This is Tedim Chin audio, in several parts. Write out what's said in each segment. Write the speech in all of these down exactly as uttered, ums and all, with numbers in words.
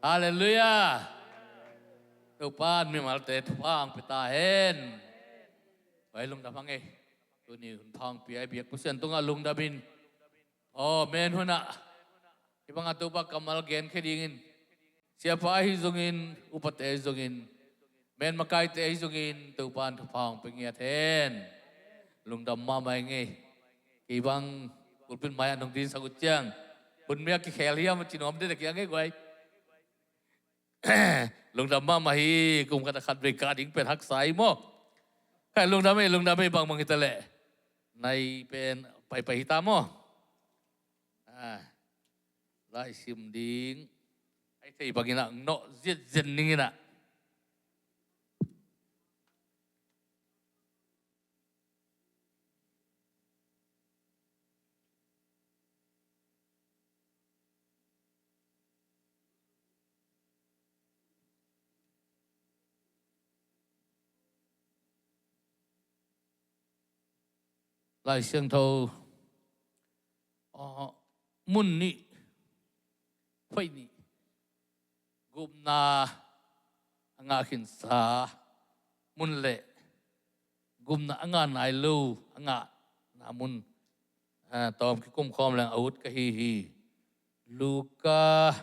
Halleluiah. Topa'n mimalte thupha hong pia ta hen. Vai lungdam hang ei. Tuni hun pha hong pia i biak Pasian tungah lungdam in. Aw, mihing hunah hih bangah Topa kammal genkhia dingin, siapa ahi zongin, upate ahi zongin, mihing makaite ahi zongin Topa'n thupha hong pia ngiat hen. Lungdam mahmah ing ei. Kei bang pulpit mai-ah nong dinsak uh ciang, hun mia kikhel hiam a ci nuam dede kiang ei guai. Lungdam mahmah hi. Kum khat a khat vei kah ding pen haksa hi maw. Khai lungdam ei, lungdam ei, bangbang hi ta leh. Nai pen paipai hi ta maw. Ah, lai sim ding. Ai thei bangin ah nawh ziatziat ning in ah. Lai Siangtho, ah, mun nih, khoih nih, gupna a ngah khinsa mun le gupna a ngah nai lo a ngahna mun, ah, tawm kikum khawm leng a ut ka hi hi. Luka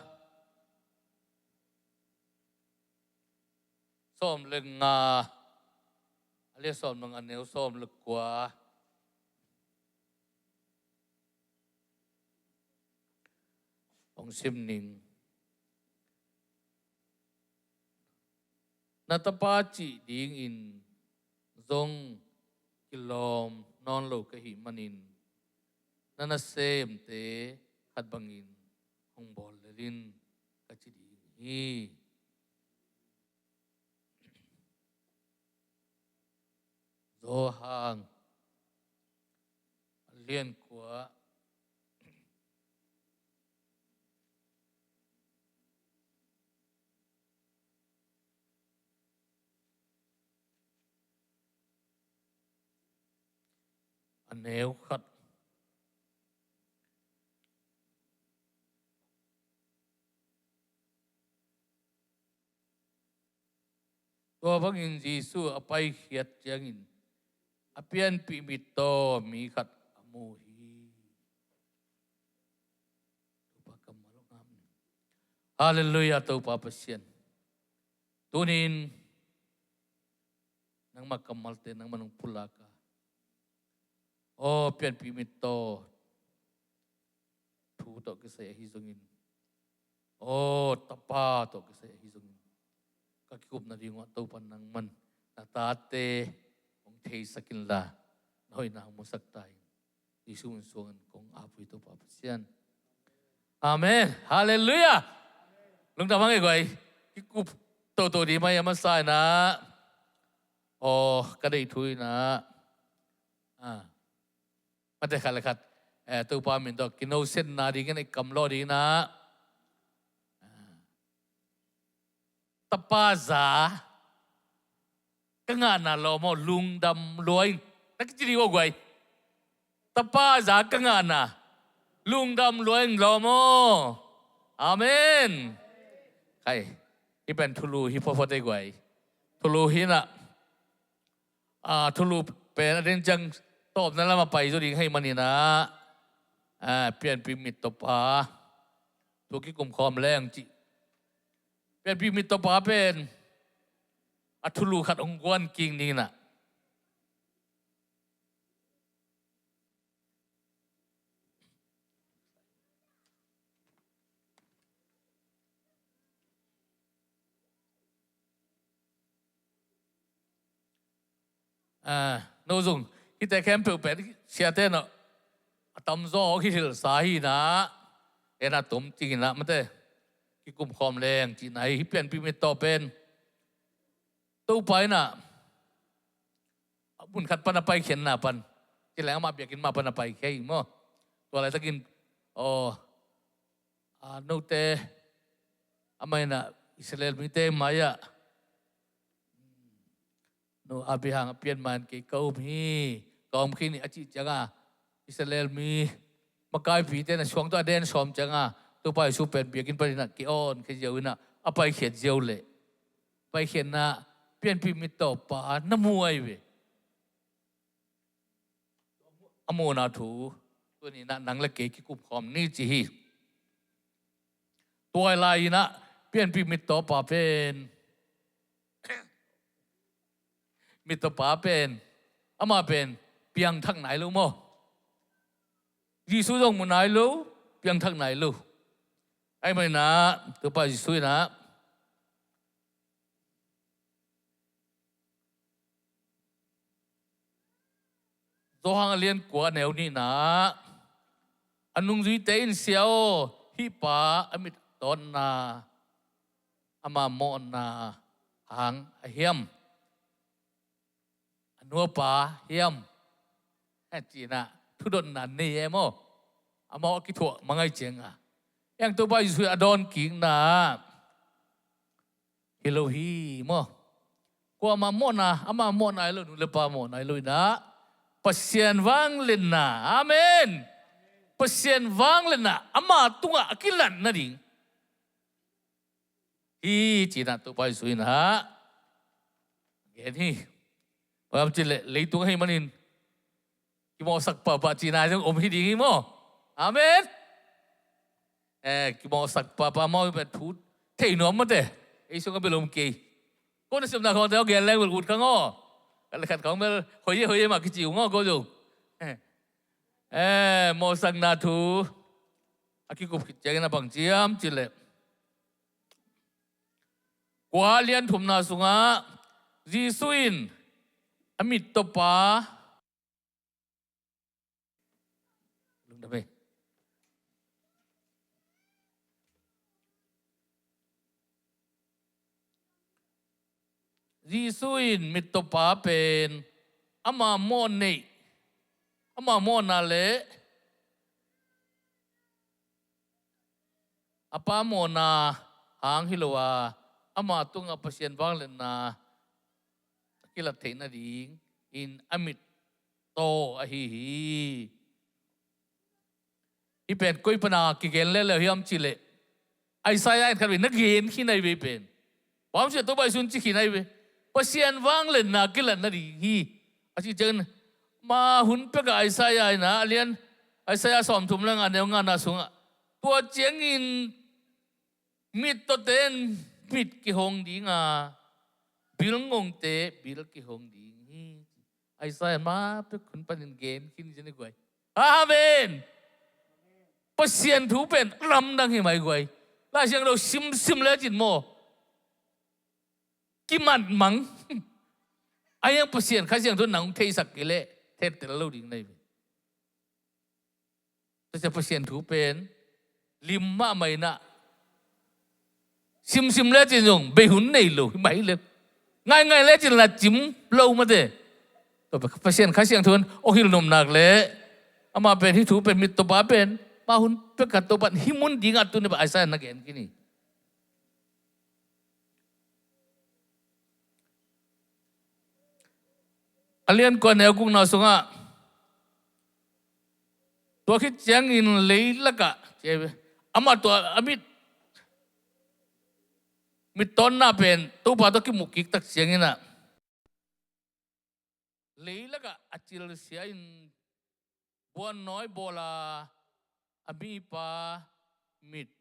sawm le nga, a lian sawm le nga, a neu sawm le kua. Hong sim ning. Na tapa cih dingin zong kilawm nawn lo ka hih manin, na nasemte khat bangin hong bawl lel in, ka ci ding hi. Johan a lian kua, a neu khat. Tua bangin Jesuh a paikhiat ciangin a pianpih mittaw mi khat a mu hi. Topa kammal hong ngam ni. Halleluiah, Topa Pasian. Tunin nangma kammalte nangman hong pulak a, aw, pianpih mittaw thu tawh kisai ahi zongin, aw, tapa tawh kisai ahi zongin, ka kikupna ding uh ah Topa nangman na tate hong theisak inla, na hoihna hong musak ta in. Jesuh min suangin kong ap uh hi, Topa Pasian. Amen. Halleluiah. Lungdam hang ei guai. Kikup toto ding mai a masa in ah, aw, ka deih thu in ah, ah, mate khat le khat, eh, Topa min tawh kinosenna dingin i kamlawh ding in ah, ah, tapa za ka ngahna lawm aw, lungdam lua ing. Na kici ding aw guai. Tapa za ka ngahna lungdam lua ing, lawm aw. Amen. Khai, hih pen thulu hi photphot ei guai. Thulu hi in ah, ah, thulu pen a den ciang tawpna lam a pai zaw ding hi manin ah, ah, pianpih mittaw pa thu kikum khawm leng cih. Pianpih mittaw pa pen a thulu khat hong guan kik ning in ah. Ah, no zong, hihte khempeuh pen siate in ah a tamzaw hong kihilhsa hi in ah, en a tom cing in ah mate, kikum khawm leng cihna hi. Hih pianpih mittaw pen Topa in ah a mun khat pan a paikhiatna pan, ci leng amah biakinn mah pan a paikhia hi maw. Tua laitakin, aw, a, note, amah in ah Israel mite mai-ah, "No, Abraham a pian man kei ka um hi, ka om khin hi," a cih ciangin, Israel mi makaipite in ah suang tawh a den sawm ciangin, Topa Jesuh pen biakinn panin ah ki-on khia ziau in ah, a paikhiat ziau leh, paikhiatna pianpih mittawpa na mu ahi ve. A muhna thu tuni-in ah nang le kei kikum khawm ni ci hi. Tua lai-in ah pianpih mittawpa pen, mittawpa pen, amah pen piangthak nai lo maw? Jesu zong mu nai lo, piangthak nai lo. Ahih manin ah Topa Jesu in ah Johan a lian kua a neu nihna ah, a nungzuite in, "Sia aw, hih pa a mit tawtna, ama mawhna hang a hiam? A nuapa hiam?" ci-in ah thudotna nei e maw? Amau a kithuah mah ahih ciangin ah, Topa Jesu in a dawnkikna ah, "Hi lo hi maw. Kuamah mawhna, ama mawhna hi lo, nu le pa mawhna hi lo in ah, Pasian vangliatna, amen, Pasian vangliatna ama tungah a kilat nading hi," ci-in ah Topa Jesu in ah gen hi. Bang hiam cih leh leitung ahih manin kimawhsak pahpah cihna zong om hi ding hi maw? Amen. Eh, kimawhsak pahpah maw, pen thu thei nuam mate. Ei sung a bel om kei. Ko na sepna khawngte aw gen leng bel ut kha aw. Khat le khat khawng bel hoih e, hoih e mah kici ung aw ko zong. Eh, mawhsakna thu a kikup khit ciangin a bang ci hiam cih leh, kua lian thumna sungah Jesu in a mittawpa, lungdam ei. Jesu in mittawpa pen ama mawh neih, ama mawhna le a pa mawhna hang hi lo a, ama tungah Pasian vangliatna a kilat theih nadingin a mit taw ahi hi. Hih pen koi pana kigen leuleu hiam cih leh, Isaiah in khatvei na gen khin ahi ve hih pen. Bang hiam cih leh Topa Jesu in ci khin ahi ve. Pasian vangliatna kilat nading hi, a cih ciangin, ama hun pekah Isaiah in ah a lian, Isaiah sawmthum le nga a neu ngana sungah, tua ciangin mittawte in mit kihong ding a, bilngongte bil kihong ding hi. Isaiah in ma pek hun panin gen khin hi ci ni guai. Amen. Pasian thu pen lamdang hi mai guai. Lai Siangtho simsim lecin maw, kimat mang. Ahi hang Pasian Kha Siangtho in nang hong theisak kei leh thettel lo ding na hi ve. Tua ciang Pasian thu pen lim mahmah in ah, simsim lecin zong bei hun nei lo hi mah hi leh, ngaingai lecin lah cim lo mate. Tua Pasian Kha Siangtho in hong hilh nop nak leh, amah pen hih thu pen, mittawpa pen, ama hun pekah Topa in hih mun dingah tuni pen Isaiah in na gen khin hi. A lian kua a neu gukna sungah, tua khit ciangin leilakah, amah tua a mit, mittawnna pen Topa tawh kimuh kik tak ciangin ah, leilakah a cilsia in buannawi bawl a, a mipa mit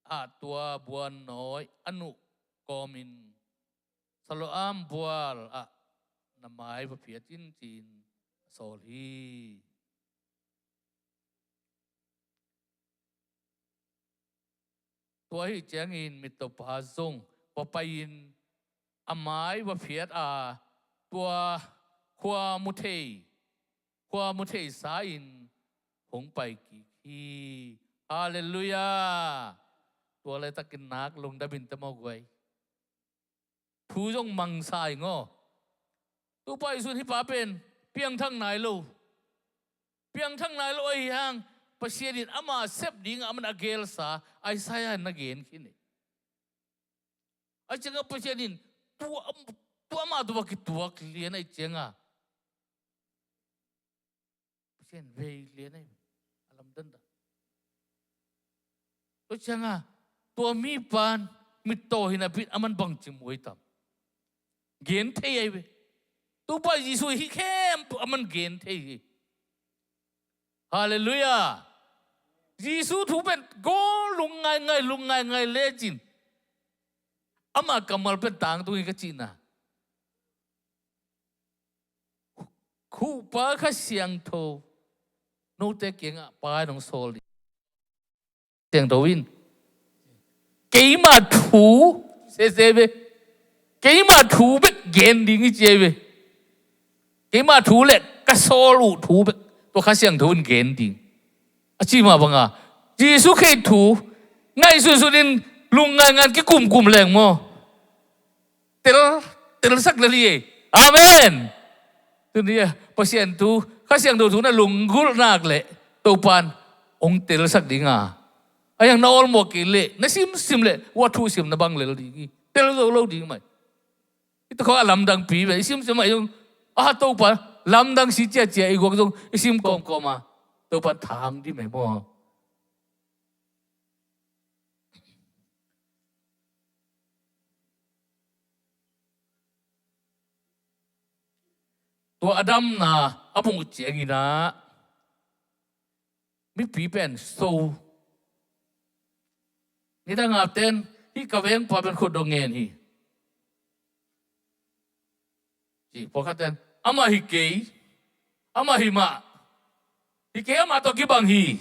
ah tua buannawi a nuh kawmin, "Siloam bual ah na mai va phiat in," ci-in a sawl hi. Tua ahih ciangin mittawpa zong va pai-in a mai va phiat a, tua khua mu thei, khua mu theisa-in hong pai kik hi. Halleluiah. Tua laitakin nak lungdam inteh maw guai. Thu zong mangsa ing aw. Topa Jesu in hih pa pen piangthak nai lo, piangthak nai lo ahih hang, Pasian in ama sep dingah aman a gelsa Isaiah in na gen khin hi. Ahih ciangah Pasian in tua, tua amah tua va kituak lian ahih ciangah, Pasian vei lian ahi, a lamdang dan. Tua ciangah Tua mipan mittaw hi napi-in aman bangci muai tam? Gen thei ahi ve. Topa Jesu hi khempeuh aman gen thei hi. Halleluiah. Jesu thu pen gawl lungngaingai, lungngaingai lecin ama kammal pen tangtung hi ka cihna. Khuhpa Kha Siangtho note kiangah Pa in hong sawl ding. Siangtho in keima thu sese ve. Keima thu bek gen ding hi ci ahi ve. Keima thu le ka sawl uh thu bek tua Kha Siangtho in gen ding. A ci mah banga Jesu Khrih thu ngaihsunsun in lungngaingai kikumkum leng maw? Tel, telsak lel hi. Amen. Tuni a Pasian thu, Kha Siangtho thu na lunggulh nak leh Topan hong telsak ding a. A hiang na awlmawh kei leh na simsim leh ua thu sim na bang lel ding hi. Tel zo lo ding mai. Hi ta kho a lamdang pi ve i simsim a i zong a Topa lamdang si ciacia i guak zong i sim kawmkawm a Topan thang ding mai maw? Tua a damna a bung ciangin ah mipi pen so. Nidang a ten hi ka vengpa pen khut dong ngen hi. Ci pawlkhat ten amah hi kei, amah hi mah, hi kei amah tawh kibang hi.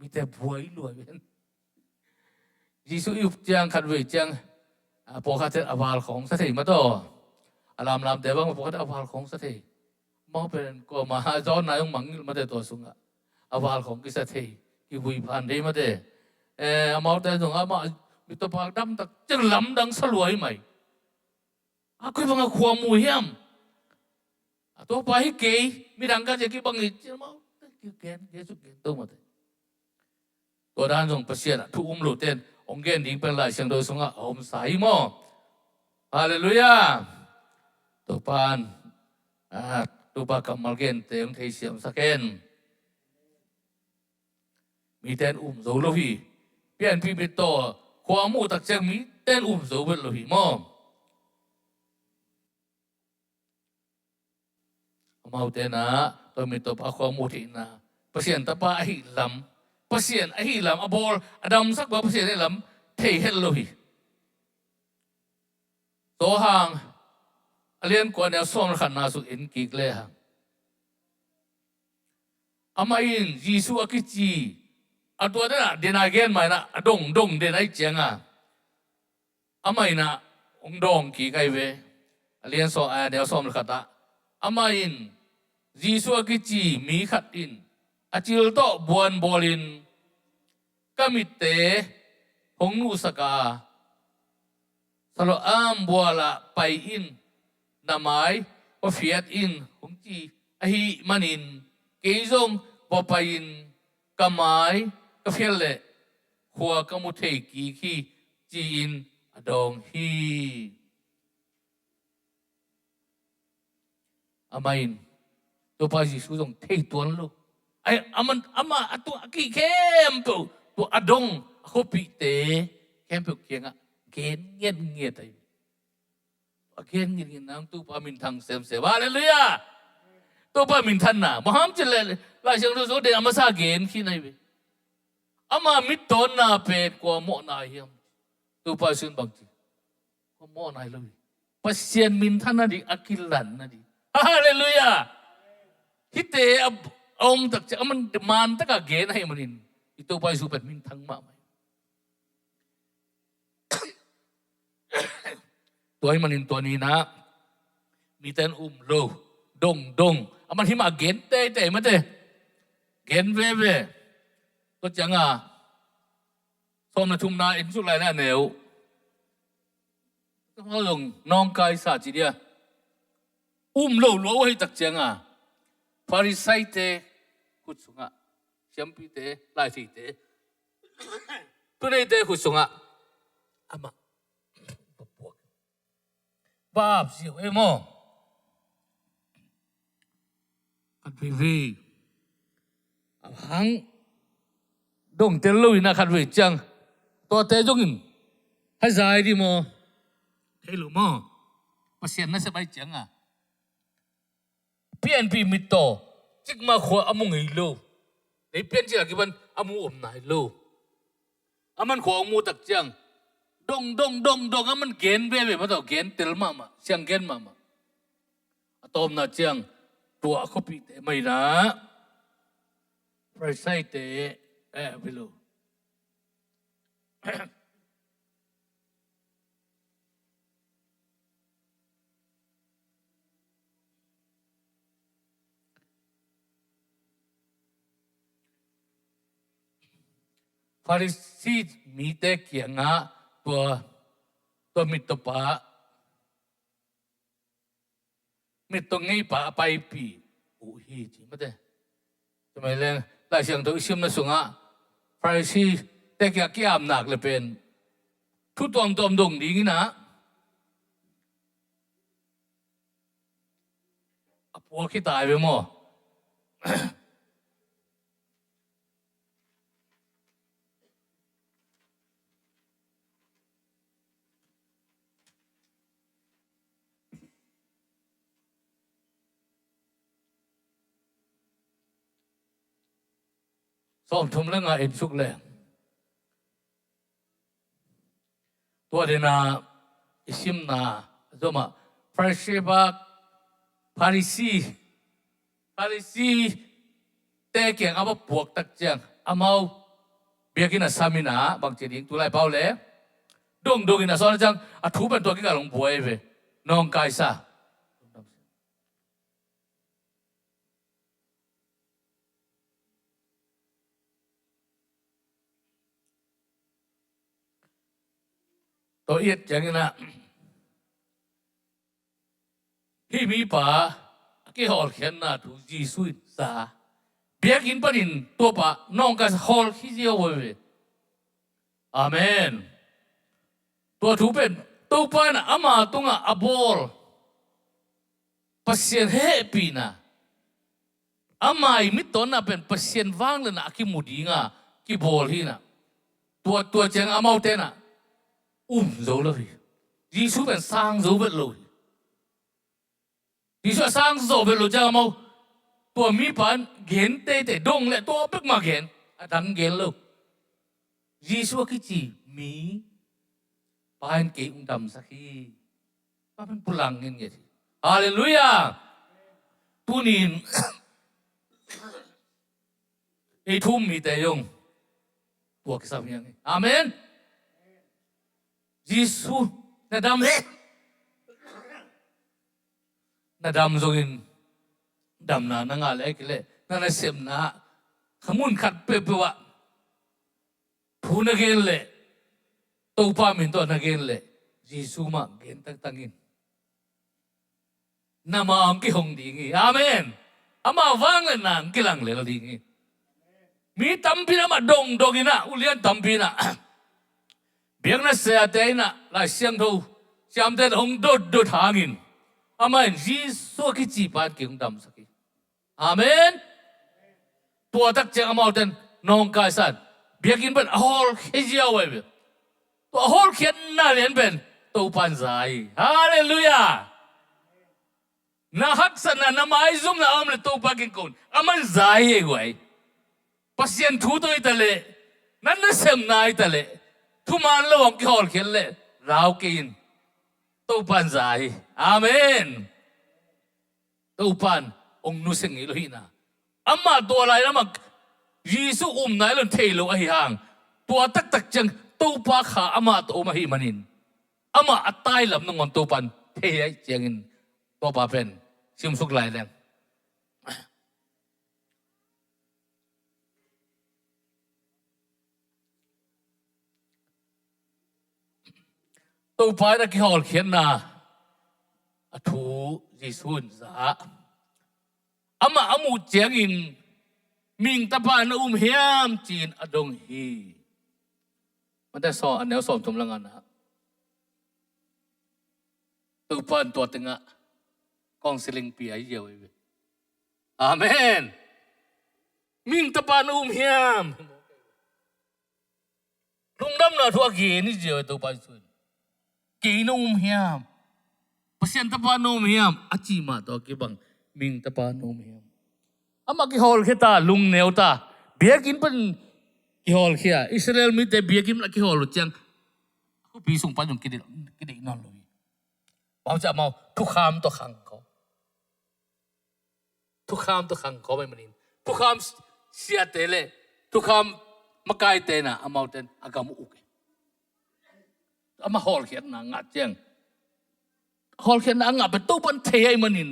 Mite buai luai ven. Jesu i up ciang khat vei ciang a pawlkhat ten a val khawng sa thei mataw. A lamlamte bang pawlkhat a val khawng sa thei. Amau pen kuama zawn nai hong mangngilh mate tua sungah a val khawng kisa thei, kivui phan thei mate. Eh, amaute zong amah mitawpa damtak ciang lamdang sa luai mai. A koi banga khua mu hiam? A Topa hi kei, midang ka cia kibang hi ci amau kigen, Jesu gen to mate. Tua dan zong Pasian a thu um lo ten hong gen ding pen Lai Siangtho sungah a omsa hi maw? Halleluiah. Topan ah, Topa kammal gente hong theisiamsak hen. Mite in um zo lo hi. Pianpih mittaw khua muh tak ciang mite in um zo vet lo hi maw? Amaute na tua mittaw pa khua muh theihna, Pasian tapa ahi lam, Pasian ahi lam a bawl a damsak pa Pasian ahi lam thei het lo hi. Johan a lian kua neu sawm le khatna sung en kik le hang. Amah in Jesu a kici a tua dena dena gen mai na a dongdong dena i cianga amah in ah hong dawng kik ahi ve. A lian sawm a neu sawm le khatah amah in Jesu a kici mi khat in a cil tawh buan bawlin ka mitte hong nuhsak a Siloam bualah pai in, na mai va fiat in hong ci ahih manin kei zong va pai in ka mai ka fiat leh khua ka mu thei kik hi ci-in a dawng hi. Amah in Topa Jesu zong thei tuan lo. Ai, amah, amah a tua a kih khempeuh tua a dong a khuapihte khempeuh kiangah gen ngetnget ahi. A gen ngetnget nang Topa minthang semsem. Halleluiah. Topa minthanna maham cin le Lai Siangtho sung den a masa gen khin ahi ve. Ama mittawnna pen kua mawhna hiam? Topa Jesu in bang ci? Kua mawhna hi lo hi. Pasian minthanna ding a kilanna ding. Halleluiah. Hihte a, a om tak ciang aman man taka gen ahih manin i Topa Jesu pen minthang mahmah hi. Tua ahih manin tua ni-in ah mite in um lo, dongdong, aman himah gen teitei mate. Gen veve. Tua cianga sawm le thumna en suk lai le a neu. Ka hau zong nawngkaisa ci dia. Um lo lua uh ahih tak cianga Pharisaite khut sungah, siampite, laitheite, thuneite khut sungah amah va puak, va ap ziau e maw? Khat veivei a hang dongtel lo-in ah khat vei ciang Tuate zongin hai zai dih maw? Thei lo maw? Pasian nasep ahih cianga pianpih mittaw, cikmah khua a mu ngei lo. Lei piancil a kipan a mu om nai lo. Aman khua a mu tak ciang dong dong dong dong, aman gen veve mataw, gen tel mahmah, siang gen mahmah. A tawpna ciang tua a khuapihte mah inah Farisai-te, eh, vilo. Farisi mite kiangah tua, tua mittawpa, mittaw ngeipa a paipih uh hi, ci mate. Tua mah leh Lai Siangtho i simna sungah Farisi-te kiangah ki-apna leh pen thu tuamtuam dong ding inah a puak hi ta hi ve maw? Sawmthum le nga en suk leng. Tua dena i simna zomah Farisi pa, Farisi, Farisi-te kiang a va puak tak ciang amau biakinn a sam inah bangci ding, tulai pau le dongdong inah sawn ciang a thu pen tua kikal hong buai ve. Nawngkaisa. Tua i et ciangin ah hih mipa a kihawlkhiatna thu Jesuh in za, biakinn panin tuapa nawngkaisa hawlkhia ziau ve. Amen. Tua thu pen Topa in ama tungah a bawl Pasian hehpihna, ama i mittawnna pen Pasian vangliatna a kimu dinga kibawl hi inah, tua, tua ciang amaute inah um zo lo hi. Jesuh pen sang zo vet lo hi. Jesuh a sang zo vet lo ciang amau tua mipa in gen teitei, dong le tua pek mah gen, a dang gen lo. Jesuh a kici mipa in kei hong damsak hi. Pa pen pulak ngen ngen hi. Halleluiah. Tunin ei thu-um mite zong tua kisam hi hang hi. Amen. Jesuh na dam hi. Na dam zongin damna na ngah leh, ahih kei leh na nasepna kha mun khat peuhpeuh ah thu na gen leh, Topa min tawh na gen leh, Jesuh mah gen taktak in. Na ma hong kihong ding hi. Amen. Ama vangliatna hong kilang lel ding hi. Mi tampi in amah dongdong inah, ulian tampi inah biakna siate inah Lai Siangtho siamte inah hong dotdot hangin amah in Jesuh a kicipa in kei hong damsak hi. Amen. Tua tak ciang amaute in nawngkaisa in biakinn pan a hawlkhia ziau ahi ve. Tua a hawlkhiatna lian pen Topa in za hi. Halleluiah. Na haksatna, na maizumna a om leh Topa kiang ko in, aman za hi ei guai. Pasian thu tawh hi ta leh, na nasepna hi ta leh, thuman lo hong kihawlkhiat leh rau kei in. Topa in za hi. Amen. Topa in hong nusia ngei lo hi inah, amah tua lai-in amah Jesuh um nai lo in thei lo ahih hang, tua taktak ciang Topa kha amah tawh om ahih manin amah a tailam nangawn Topa in thei ahih ciangin, tua pa pen simsuk lai leng. Topa in a kihawlkhiatna a thu Jesuh in za. Amah a muh ciangin mihing tapa na um hiam ci-in a dong hi. Mate saw a neu sawmthum le nga-na Topa in tua tengah counseling pia hi ziau hi ve. Amen. Mihing tapa na um hiam? Lungdamna thu a gen hi ziau e Topa Jesu in. Kei na um hiam? Pasian tapa na um hiam? A cih mah tawh a kibang, mihing tapa na um hiam? Amah kihawlkhia ta, lungneu ta, biakinn pan kihawlkhia. Israel mite biakinn pan a kihawl uh ciang a khuapi sung pan zong kideih, kideih nawn lo hi. Bang ci amau thukham tawh khang khawm. Thukham tawh khang khawm ahih manin thukham siate le thukham makaite na amaute in a gam uh uk hi. Amah hawlkhiatna ngah ciang, hawlkhiatna a ngah pen Topa in thei ahih manin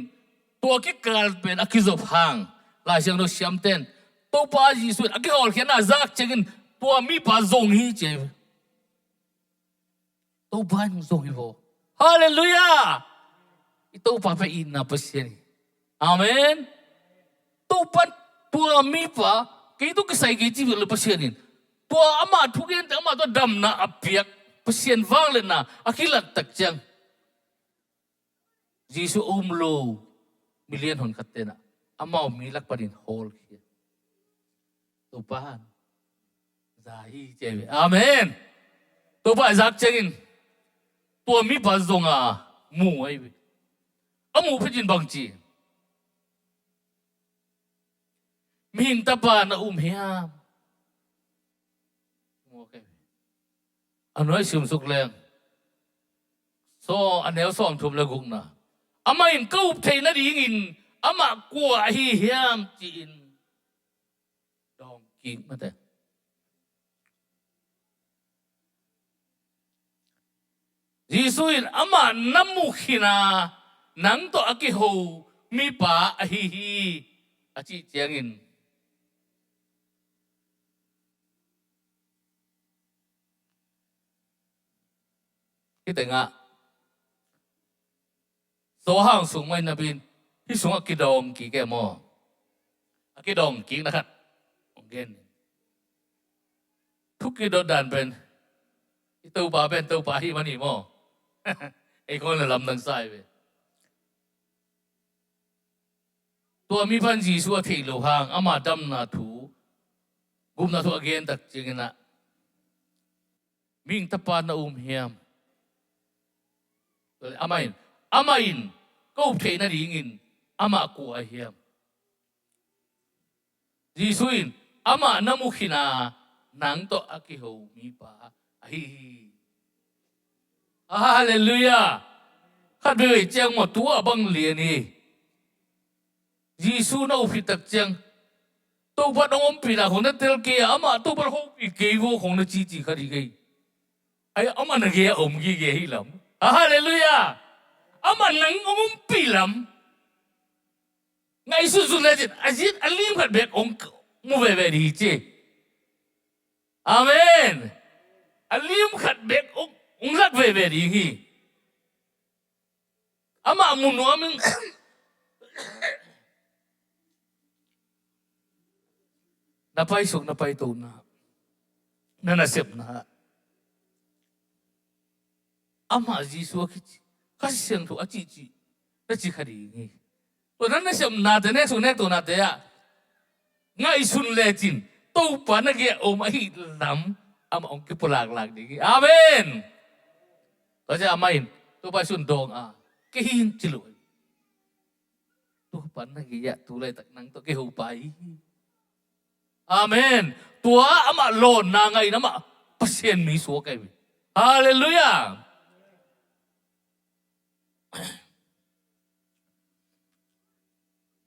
tua kikal pen a kizop hang Lai Siangtho siamte in Topa Jesu in a kihawlkhiatna a zak ciangin tua mipa zong hi ci hi. Topa in hong zong hi vaw. Halleluiah. I Topa pen itna Pasian hi. Amen. Topa in tua mipa kei tawh kisai kei ci vial lo Pasian in tua ama thugente ama tawh damna a piak Pasian vangliatna a kilat tak ciang Jesu a um lo milian honkhatte na amau mi lak panin hawlkhia. Topa in za hi ci hi ve. Amen. Topa in zak ciangin tua mipa zong a mu ahi ve. A muh phetin bang ci? Mihing tapa na um hiam? A nuai simsuk leng so a neu sawmthum le gukna amah in ka up theih nadingin amah kua ahi hiam ci-in dawng kik mate. Jesu in amah na mu khin a nang tawh a kiho mipa ahi hi a cih ciangin hih tengah Johan sung mah in na bin hih sungah kidawng kik e maw? A kidawng kikna khat hong gen. Thu kidot dan pen i Topa pen Topa hi mah ni maw? Ei khawng na lamdang sa hi ve. Tua mipa in Jesu a theih loh hang ama damna thu, gupna thu a gen tak ciangin ah mihing tapa na um hiam? Amah in, amah in ka up theih nadingin amah kua ahi hiam? Jesu in amah na mu khin a nang tawh a kiho mipa ahi hi. Halleluiah. Khat veivei ciang maw tua bang lian hi. Jesu na up khit tak ciang Topa dong ompihna khong na tel kei a amah Topa hopih kei vo khong na cici kha ding kei. Ai amah na gei a om gige hi lam. Halleluiah. Amah nang hong ompih lam ngaihsun sun lecin a zin a lim khat bek hong mu veve ding hi ci. Amen. A lim khat bek hong, hong lak veve ding hi. Amah mu nuam in na paisuk na paitona na nasepna amah Jesu a kici Kha Siangtho a cihcih na ci kha ding hi. Tua na nasepnate nek suk nek tonate ah ngaihsun lecin Topa na gei a om ahi lam amah hong kipulaklak ding hi. Amen. Tua ciah amah in Topa sun dawng a kei hin ci lo hi. Topa na gei ah tu laitak nang tawh kei hopa hi. Amen. Tua amah lawnna ngah in amah Pasian mi suak ahi. Halleluiah.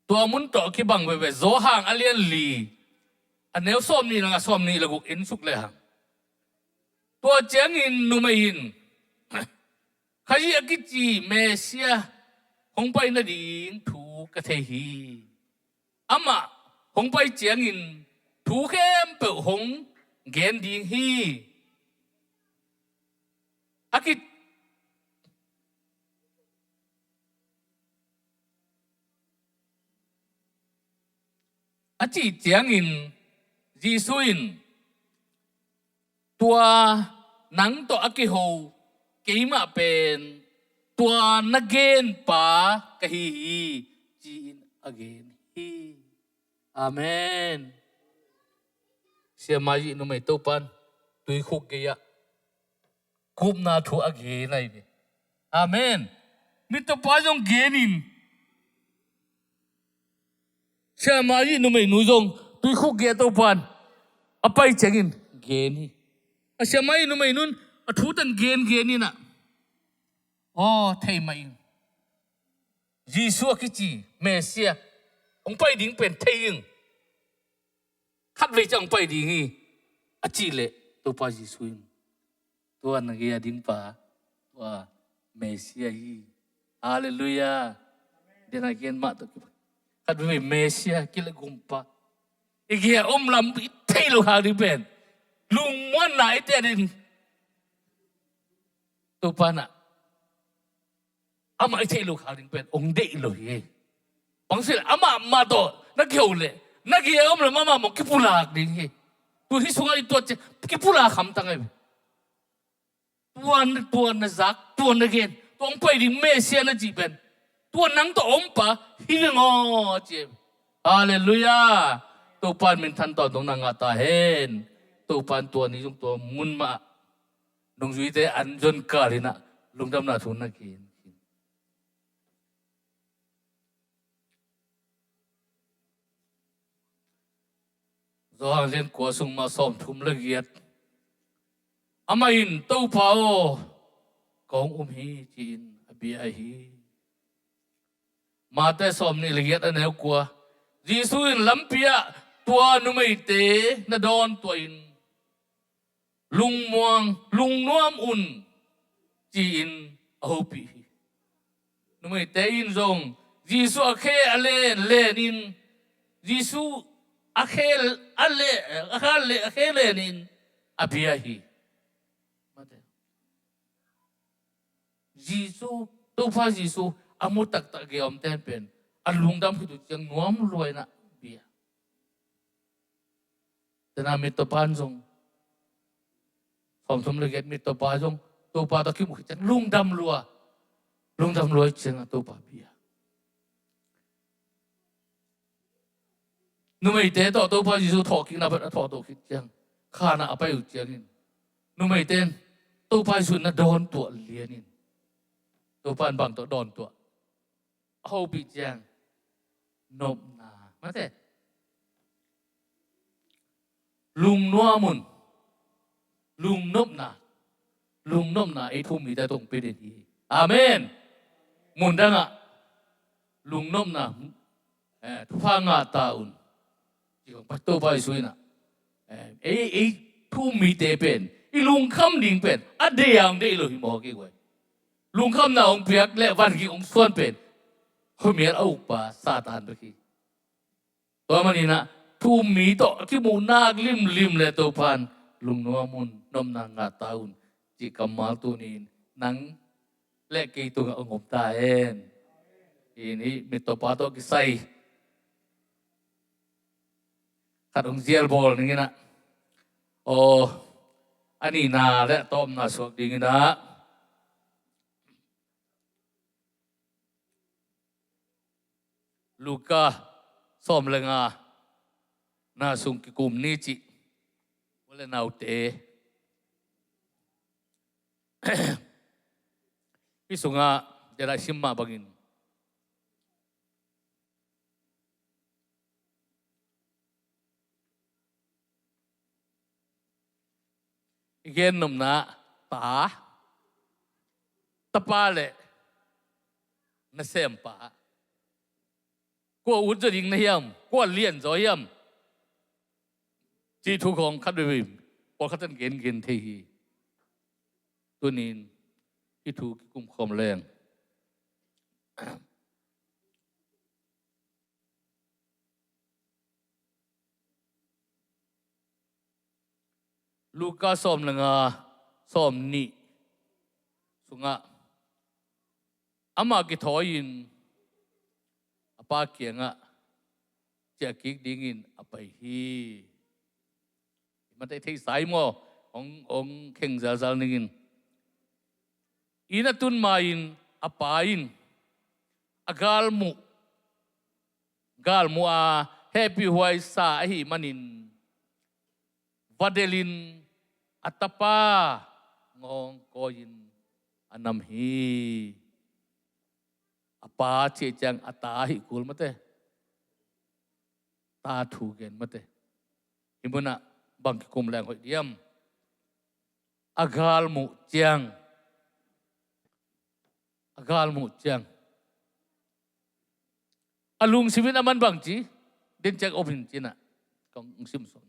Tua mun tawh kibang veve Johan a lian li a neu sawmnih le nga sawmnih le guk en suk le hang. Tua ciangin numei in Khazih a kici Messiah hong pai nading thu ka thei hi. Amah hong pai ciangin thu khempeuh hong gen ding hi. A ki a cih ciangin Jesu in tua nang tawh a kiho keimah pen tua na genpa ka hi hi ci-in a gen hi. Amen. Siamah i numei Topan tuikhuk gei-ah kupna thu a gen ahi ve. Amen. Mittawpa zong genin, Samaria numeinu zong tuikhuk gei-ah Topan a pai ciangin gen hi. A Samaria numeinun a thu tan gengen inah, aw, thei mah ing. Jesu a kici Messiah hong pai ding pen thei ing. Khatvei ciang hong pai ding hi, a cih leh Topa Jesu in, tua na gei a ding pa, tua Messiah hi. Halleluiah. Dena gen mah tawh kipan, khatvei Messiah kileh gumpa, i gei a om lam i theih loh khak ding pen, lungmuanna i teh ding, Topa nah amah i theih loh khak ding pen hong deih lo hi. Bang ci leh amah mah tawh na kiho leh, na gei a om lam amah mah kipulak ding hi. Tu hih sungah i tuat ciang kipulak hamtang ahi. Tua, tua na zak, tua na gen, tua hong pai ding Messiah na cih pen, tua nang tawh om pa hi veng aw, ci. Halleluiah. Topa in minthan tawntung na ngah ta hen. Topa in tua ni zong tua mun mah nungzuite an zon kal inah lungdamna thu na gen. Johan lian kua sung mah sawmthum le giat, amah in, "Topa aw, kong um hi," ci-in a bia ahi. Mate sawmnih le giat a neu kua, Jesu in lampi ah tua numeite na dawntuah in, "Lungmuang, lungnuam un," ci-in a hopih hi. Numeite in zong Jesu a khe a len, len in, Jesu a khe a le, a khe le, a khe len in a bia hi. Mate. Jesu, Topa Jesu a mu taktak gei a omte pen a lungdam khit uh ciang nuam lua inah bia. Tena mittawpa in zong, sawmthum le giat mittawpa zong Topa tawh kimuh khit ciang lungdam lua, lungdam lua ciang a Topa bia. Numeite tawh Topa Jesu thawhkikna pen a thawh to khit ciang, khan ah a pai uh ciangin, numeite in Topa Jesu na dawntuah lianin, Topa in bang tawh dawntuah a hopih ciang, nopna. Mate. Lungnuam un. Lungnopna. Lungnopna ei thu-um mite tawh hong pia den hi. Amen. Mundangah lungnopna, eh, thupha ngah ta un. Ci kong Topa Jesu inah, eh, ei, ei thu-um mite pen i lungkham ding pen a deih a hong deih lo hi mawk hi guai. Lungkhamna hong piak le van gik hong suan pen khuamial a ukpa Satan bek hi. Tua maninah thu-um mi tawh a kimuh nak limlim le Topan lungnuam un, nopna ngah ta un, cih kammal tuni-in nang le kei tungah hong om ta hen. Hih ni mittawpa tawh kisai khat hong zial bawl ninginah, aw, a nihna le a tawpna suak dinginah Luka sawm le nga, na sung kikum ni cih, u le naute. Hih sungah dena i sim mah bangin i gennopna, pa, tapa le nasempa, kua utzaw ding na hiam, kua lianzaw hiam, cih thu khawng khat veivei pawlkhat in gengen thei hi. Tunin hih thu kikum khawm leng. Luka sawm le nga, sawm nih sungah amah kithawi-in a pa kiangah ciahkik dingin a pai hi. Mate, theihsa hi maw? Hong, hong kheng zalzal ningin. Inn a tun ma-in a pa in a galmuh, galmuh a hehpihhuai sa ahih manin va delhin a tapa ngawng kawi-in a nam hi. A pa cih ciang a ta ahi kul mate. Ta thu gen mate. Hih munah bang kikum leng hoih diam? A galmuh ciang. A galmuh ciang. A lungsim in a man bang ci, den ciang om hin cinah kong sim sawm.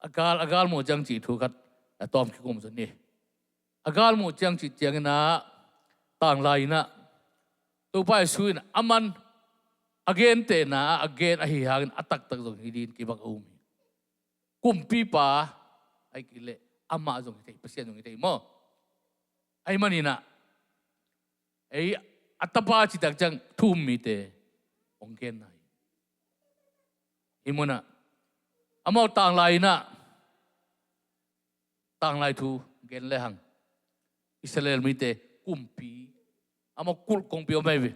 A gal, a galmuh ciang cih thu khat a tawm kikum zon ni. A galmuh ciang cih cianginah tanglai inah Topa Jesu in a man a gentehna a gen ahi hangin a taktak zong hi dingin kibang a um hi. Kumpipa ahi kei leh amah zong hi thei, Pasian zong hi thei maw? Ahi maninah ei a tapa citak ciang thu um mite hong genna hi. Hih munah amau tanglai inah tanglai thu gen lehang Israel mite kumpi, amau kulh kongpi om ahi ve.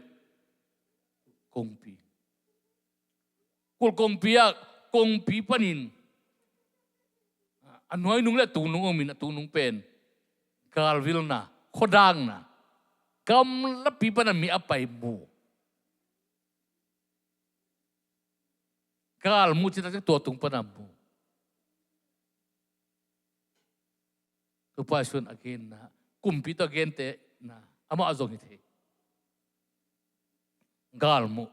Kongpi. Kulh kongpi ah kongpi panin a nuainung le a tungnung omin a tungnung pen galvilna, khuadakna, gamlapi pana mi a pai mu. Galmuh citak ciang tua tung pana mu. Topa Jesu in a genna, kumpi tawh a gentehna amah zong hi thei. Galmuh.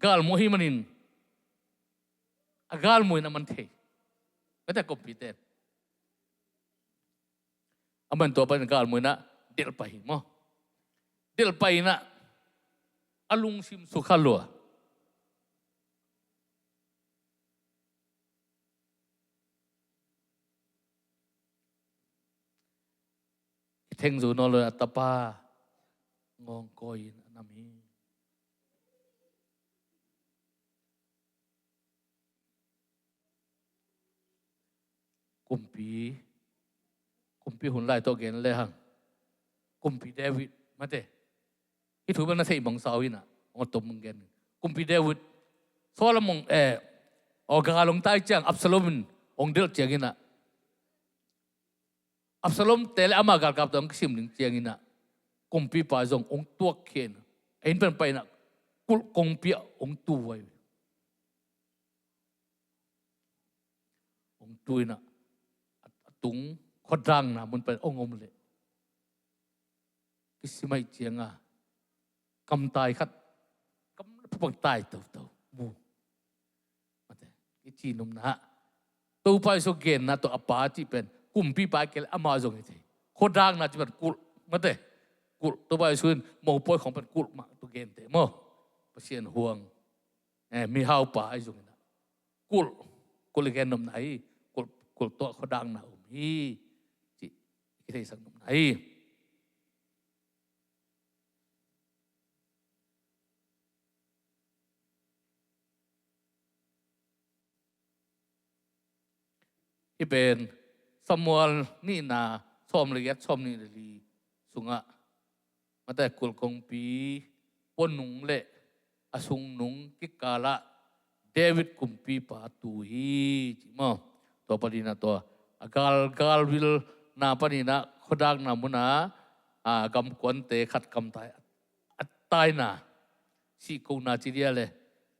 Galmuh ahi manin a galmuh in a man thei. Mate kumpite. A man tua panin galmuh inah delh pai hi maw? Delh pai inah a lungsim sukha lua. Kitheng zo nawn lo a tapa ngawng kawi-in a nam hi. Kumpi, kumpi hun lai tawh gen lehang kumpi David mate. Hih thu bel na theih mangsa uh inah hong a tom hong gen. Kumpi David, Solomon, eh, aw gal hong tai ciang Absalom in hong delh cianginah Absalom te le ama galkap tawh hong kisim ding cianginah kumpipa zong hong tuakkhia inah a inn pan pai inah kulh kongpi ah hong tu vai. Hong tu inah a tung khuadakna mun pan hong om leh kisim ahih cianga kamtai khat, kam phupak tai toto mu. Mate, i ci nopna ah Topa Jesu genna tawh a pa cih pen kumpipa kei le amah zong hi thei. Khuadakna cih pen kulh mate. Kulh, Topa Jesu in mopawi khawng pen kulh mah tawh genteh maw? Pasian huang, eh, mihaupa ahi zongin ah kulh, kulh i gen nopna hi. Kulh, kulh tawh khuadakna um hi cih i kitheisak nopna hi. Hih pen Samuel nihna sawm le giat, sawm nih le li sungah mate kulh kongpi puanung le a sungnung kikalah David kumpipa tu hi ci maw? Tua paninah tua a gal, galvilna paninah khuadakna munah a gamkuante khat kamtai a taina sihkona ci dia le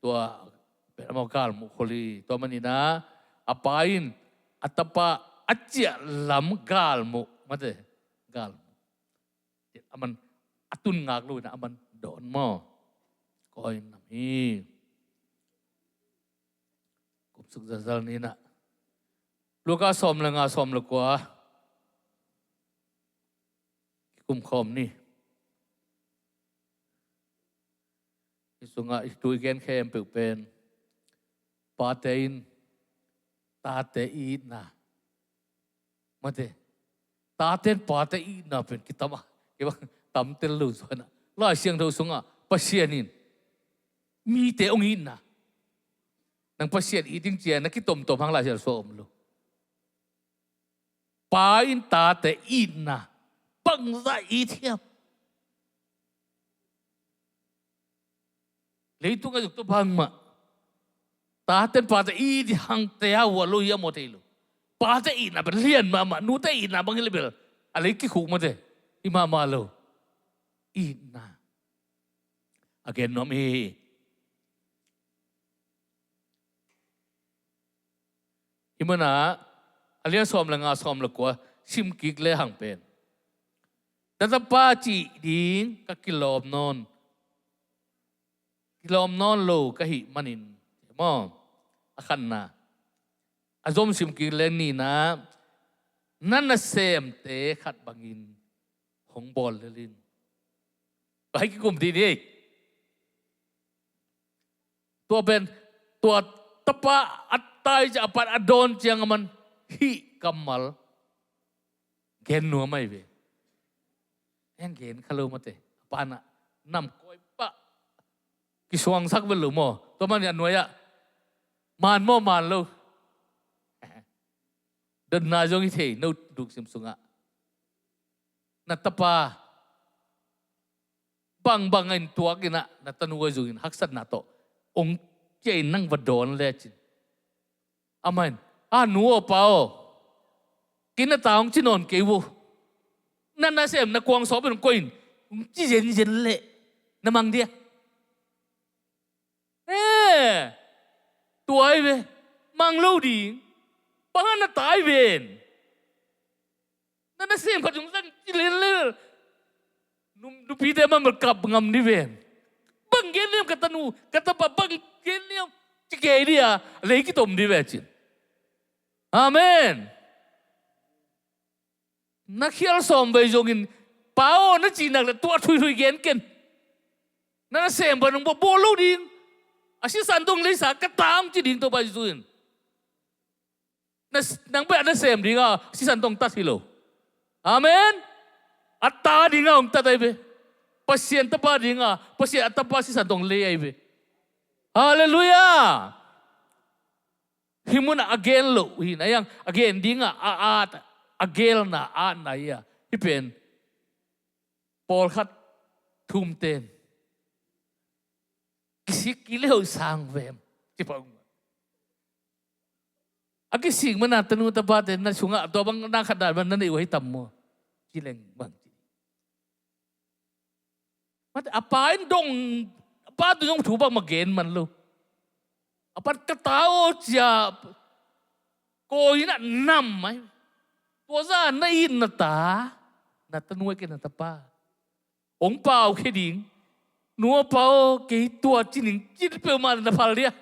tua pen amau galmuh khol hi. Tua maninah a pa in a tapa a ciah lam galmuh mate, galmuh. A man a tun ngak lo inah a man dawn maw? Kawi nam hi. Kumsuk zalzal ninah Luka sawm le nga, sawm le kua kikum khawm ni. Hih sungah i tu i gen khempeuh pen pate in tate i itna mate. Tate in pate i itna pen kitam a, kibang tam tel lo zuanah Lai Siangtho sungah Pasian in mite hong itna, nang Pasian it ding cia na kitomtom hang Lai Siangtho sungah om lo. Pa in tate itna bangzah it hiam? Leitung a zuk tua bangmah taten pate it hangte a uah lo hi a maw, thei lo. Pate itna bel lian mahmah, nute itna bang hi le bel a lei kikhuk mate hi mahmah lo. Itna a gen nuam hi. Hih manah a lian sawm le nga, sawm le kua sim kik le hang pen, na tapa cih ding ka kilawm nawn, kilawm nawn lo ka hih manin, maw? A khatna. A zom sim kik le nihna, na nasemte khat bangin hong bawl lel in. Pai kikum dih ni. Tua pen, tua tapa a tai ciang, a pan a dawn ciang a man hih kammal gen nuam ahi ve. En gen kha lo mate. A pan ah nam koi pah kisuangsak vel lo maw? Tua man a nuai ah man maw, man lo? Dotna zong hi thei, no duksim sungah na tapa bangbang in tuak in ah, na tanu a zungin haksatna tawh ong kia in nang va dawn lecin, amah in, "A nu aw, pa aw, kei na ta ong ci nawn kei vo. Na nasem na kuang sawp in ong koih in," ong ci zenzen leh na mang dia? Eh, tua ahi ve. Mang lo ding. Bang hang na ta ahi ven. Na nasem khat zong zang ci lel lel. Num, nupite man bel kap ngam ni ven. Bang gen niam ka tanu, ka tapa, bang gen niam ci kei dia, lei kitom di ve cin. Amen. Na khial sawm vei zongin, "Pa aw," na cih nak leh tua thuithui gen ken. Na nasem pan ong bawl lo ding. A sisan tawh ong leisa ka ta ong ci ding Topa Jesu in. Na, nang beh a nasem ding a sisan tawh ong tat hi lo. Amen. A ta ding a ong tat ahi ve. Pasian tapa ding a, Pasian a tapa sisan tawh ong lei ahi ve. Halleluiah. Hih munah a gen loh hi na, a gen dingah a at, a gelna a atna hi a. Hih pen pawlkhat thumten kisik kik le hoih sang vem ci pah ung. A kisik mana tanu tapate na sungah tua bang na khat dan man na neih uh hi tam maw? Ci leng bang ci. Mate, a pa in dong, a pa tungah thu bangmah gen man lo. A pan ka ta aw cia, koi in ah nam mai. Tua zah na it na ta, na tanu a kei na tapa, ong pau khe ding. "Nu aw, pa aw, kei tua ci ning," ci peuhmah na phal dia?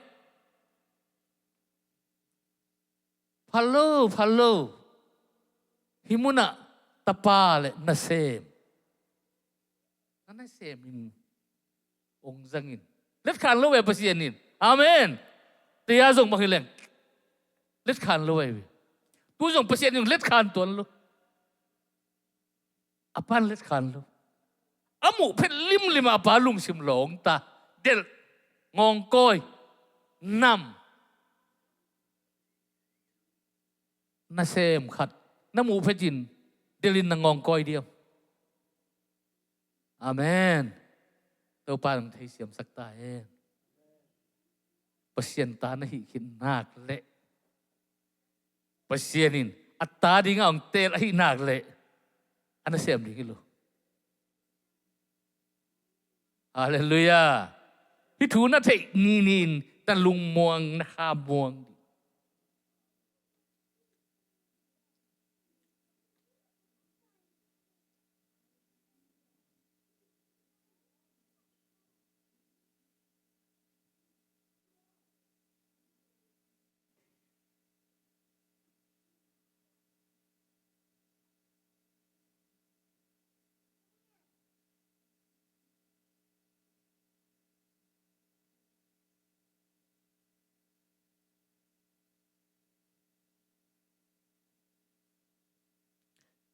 Phal lo, phal lo. Hih munah tapa le nasem, na nasem in ong zang in. Letkhan lo ve Pasian in. Amen. Tia zong bang hi leng letkhan lo ve. Tu zong Pasian in letkhan tuan lo. A pan letkhan lo. A muh phet limlim a pa lungsim lawng ta, delh, ngawngkawi, nam. Nasem khat na muh phetin delhin na ngawngkawi diam? Amen. Topa in ong theisiamsak ta hen. Pasian ta na hih khit nak leh, Pasian in a ta dingah ong teel ahih nak leh, a nasem ding hi lo. Halleluiah. Hih thu na theih ninin na lungmuang, na khamuang ding.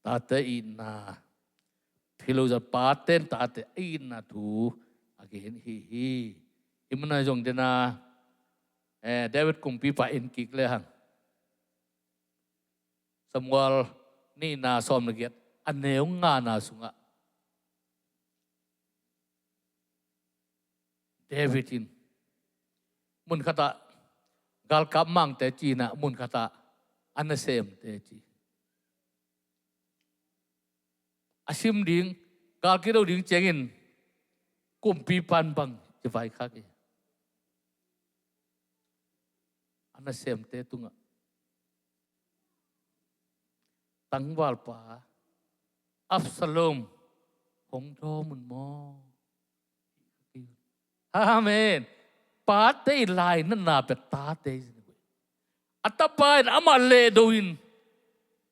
Tate itna, philozat paten tate itna thu a gen hi hi. Hih munah zong dena, eh, David kumpipa en kik lehang, Samuel nihna sawm le giat, a neu ngana sungah David in mun khatah galkap mangte ci-in ah, mun khatah a nasemte ci. A sim ding, gal kido ding ciangin kumpipa'n bang ci vaikhak hi. A nasemte tungah, tangvalpa Absalom hong dawm un maw? Amen. Pate i lainatna pen tate hi. A tapa in amah lehdo in,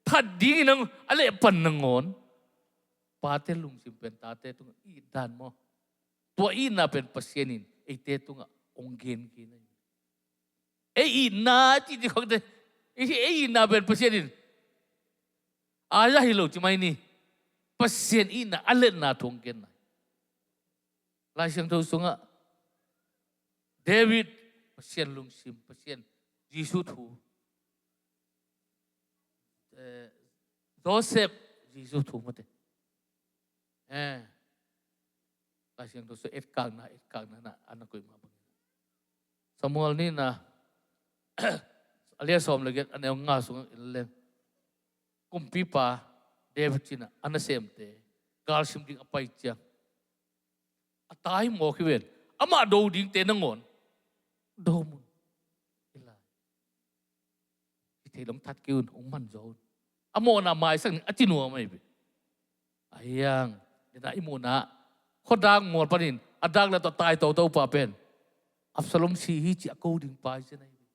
that dingin a lehpan nangawn, pate lungsim pen tate tungah it dan maw? Tua itna pen Pasian in eite tungah hong gen khin ahi. Ei itna cih khawngte, ei itna pen Pasian in, a za hi lo ci mai ni. Pasian itna, a liatna thu hong genna. Lai Siangtho sungah David, Pasian lungsim, Pasian, Jesu thu. Eh, Joseph, Jesu thu mate. Eh, Lai Siangtho sungah etkakna, etkakna na, a na koih mah bangin. Samuel nihna, a lian sawm le giat, a neu nga sungah en leng, kumpipa David ci-in ah a nasemte galsim ding a pai ciang, a tai mawk hi ven. Amah do dingte nangawn dawm un. Hi lai. Hi thei lam that kei un, hong man zaw un. A mawhna maisak ning a ci nuam ahi ve. Ahi hang, dena i muhna, khuadak mual panin a dak le tawh tai toto pa pen Absalom si hi ci a ko ding pa hi ci na hi ve.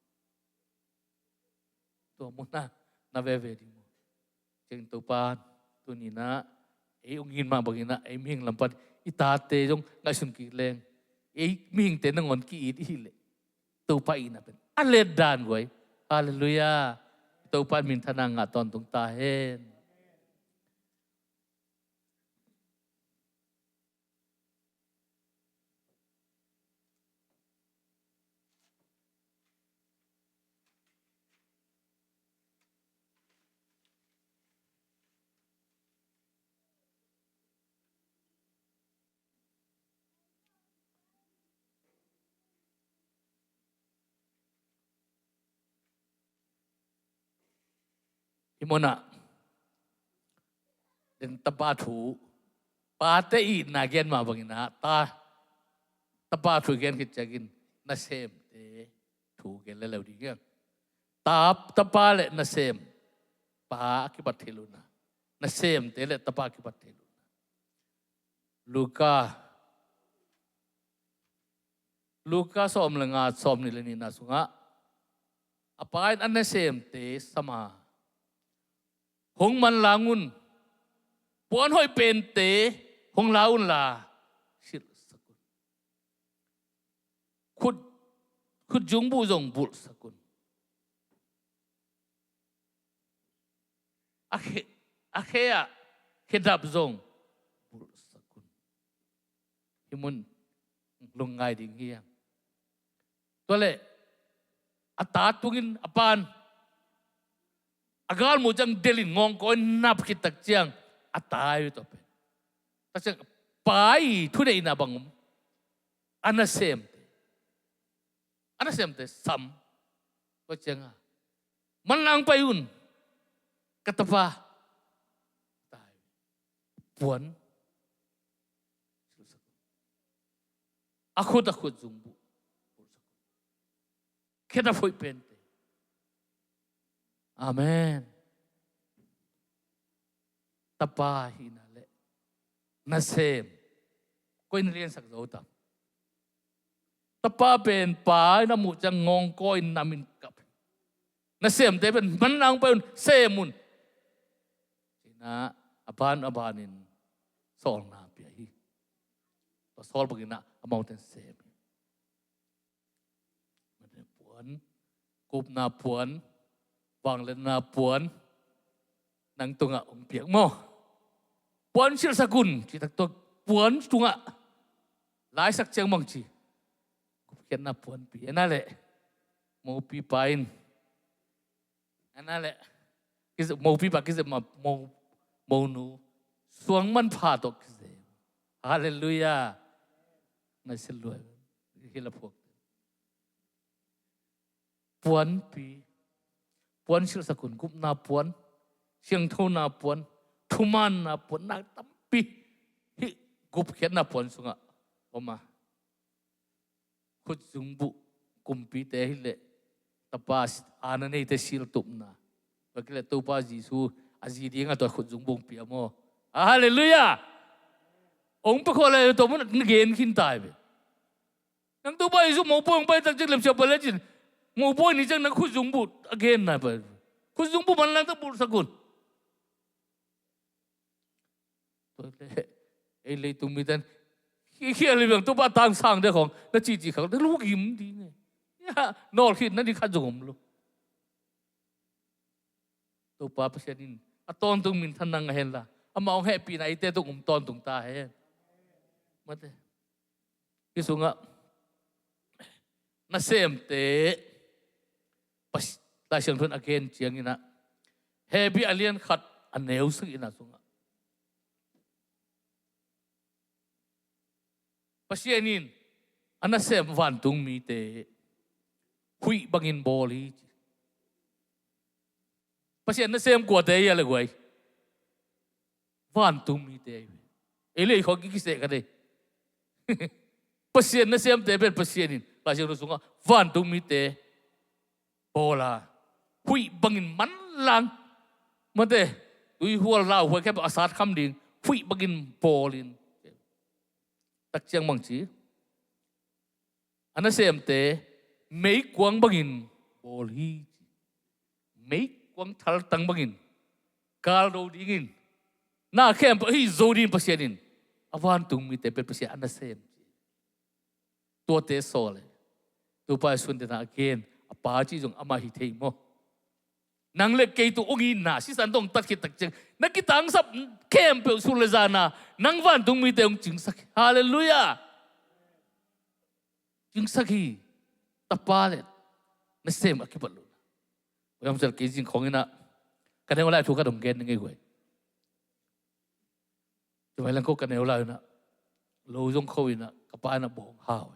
Tua muhna na veve ding maw? Ciang Topa, tuni-in ah ei hong it mah bangin ah, ei mihing lam pan i tate zong ngaihsun kik leng, ei mihingte nangawn ki-it i hih leh, Topa itna pen a liat dan guai. Halleluiah. Topa in minthanna ngah tawntung ta hen. Hih munah den tapa thu, pate itna gen mah bangin ah, ta, tapa thu gen khit ciangin nasemte thu gen lel lo ding hiam? Ta, tapa le nasem, pa a kibat thei lo-in ah, nasemte le tapa a kibat thei lo-in ah. Luka, Luka sawm le nga, sawm nih le nihna sungah, a pa in a nasemte sam a, hong manlang un, puan hoih pente hong la unla, silhsak un. Khut, khut zungbuh zong bulhsak un. A khe, a khe ah khedap zong bulhsak un. Hih mun lungngai ding hi hang. Tua leh a ta tungin a pa in a galmuh ciang delhin ngawngkawi nap khit tak ciang a tai uh tua pen. Tak ciang pa i thuneihna bang om? A nasemte, a nasemte sam. Tua ciang a, manlang pai un, ka tapa. Puan, a khut, a khut zungbuh, khedap hoih pente. Amen. Tapa hihna le nasem, koi in liansak zo tam? Tapa pen pa in a muh ciang ngawngkawi in nam in kap. Nasemte pen manlang pai un, sem un. Ci-in ah, a ban a banin sawlna pia hi. Tua sawl bangin ah amaute in sem hi. Puan, kupna puan, vangliatna puan, nang tungah hong piak maw? Puan silhsak un, cih tak tua puan tungah laisak ciang bang ci? Gupkhiatna puanpi, en a leh, mopipa in, en a leh, Kizep, mopipa kizep ma, mo, monu suang manpha tawh kizep. Halleluiah. Ngaihsun lua hi la phuak. Puanpi, puan silhsak un, gupna puan, siangthona puan, thumaanna puan, nak tampi hih gupkhiatna puan sungah om a. Khutzungbuh kumpite hi leh tapa aana neite siltupna. Tua kileh Topa Jesu a zi dingah tua khutzungbuh hong pia maw. Halleluiah. Hong pia khawh leh tua mun na gen khin ta hi ve. Nang Topa Jesu mopawi hong pai tak ciang lemsiam pai lecin, mopawi ni ciang nang khutzungbuh a genna pai. Khutzungbuh manlang tak bulhsak un. Tua leh ei leitung miten khial hi bang Topa tangsang dek khawng na cihcih khak dek lugim ding e. Nawlkhitna ding khat zong om lo. Topa Pasian in a tawntung minthan nang a henla, amah hong hehpihna eite tung om tawntung ta hen. Mate. Hih sungah nasemte Pas-, Lai Siangtho in a gen cianginah, Hebru a lian khat a neu sagihna sungah Pasian in a nasem vantung mite huih bangin bawl hi. Pasian nasem kuate hi a le guai? Vantung mite hi. Ei le ei khawng kikiseh ka dei. Pasian nasemte pen Pasian in Lai Siangtho sungah vantung mite bawl a, huih bangin manlang. Mate, tuihual lauhuai khempeuh a satkham ding huih bangin bawlin. Tak ciang bangci, a nasemte meikuang bangin bawl hi. Meikuang thaltang bangin galdo dingin, na khempeuh hih zo dingin Pasian in a vantung mite pen Pasian a nasem. Tuate sawl e. Topa Jesu in a gen, a Pa cih zong amah hi thei maw. Nang le kei tu ung i na sisan dong tat khit tak ciang, na kitangsap khempeuh sun le zana nang vantung mite hong cingsak hi. Halleluiah. Cingsak hi. Tapa le nasem a kibat lo. Oyam sel kei zing khawng inah ka neu lai thu ka dong gen ngei guai. Tua vai lang ko ka neu lai inah lo zong kho inah ka pa inah bawng hau.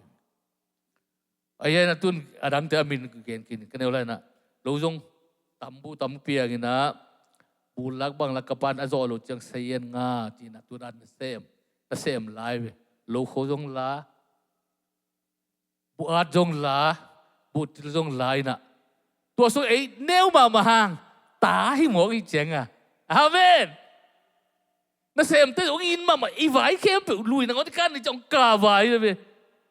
Ahi inah tun a dangte a min gen khin ka neu lai inah lo zong tambu tambu piang inah bulak banglak ka pa in a zawh lo ciang sayan nga ci inah tun a nasem, nasem lai ve. Lo kho zong la, buh at zong la, buh til zong la inah. Tua sung ei neu mahmah hang ta hi mawk i cianga. Amen. Nasemte hong in mahmah i vai khempeuh lui nangawn i kan ni ciang ka vai ve.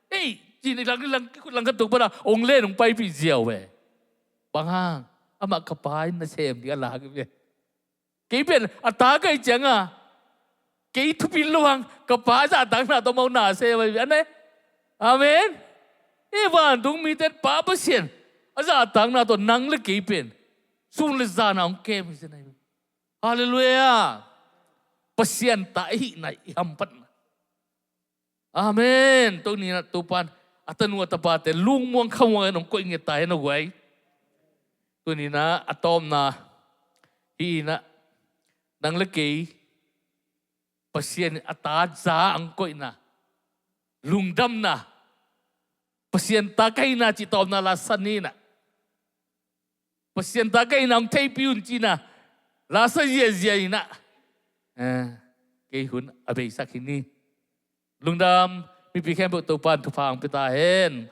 Ei, cin i lang, lang, lang khat tuk pana hong len hong paipih ziau ve. Bang hang, amah ka pa in nasem ding a lak ve. Kei pen a ta ka hi cianga kei thupi lo hang ka pa zahtakna tawh mau na sem ahi ve a ne. Amen. Ei vantung mite Pa Pasian a zahtakna tawh nang le kei pen sun le zana hong kem hi zen ahi ve. Halleluiah. Pasian ta i hihna i hamphatna. Amen. Tuni inah Topa in a tanu a tapate lungmuang khamuang in hong koih nget ta hen a guai. Tuni inah a tawpna hi inah nang le kei Pasian in a ta za hong koihna, lungdamna, Pasian ta ka hihna cih tawpna la sa ni inah. Pasian ta ka hihna hong theihpih un ci inah la sa ziazia inah. Eh, kei hun a beisak hi ni. Lungdam, mipi khempeuh Topa in thupha hong pia ta hen.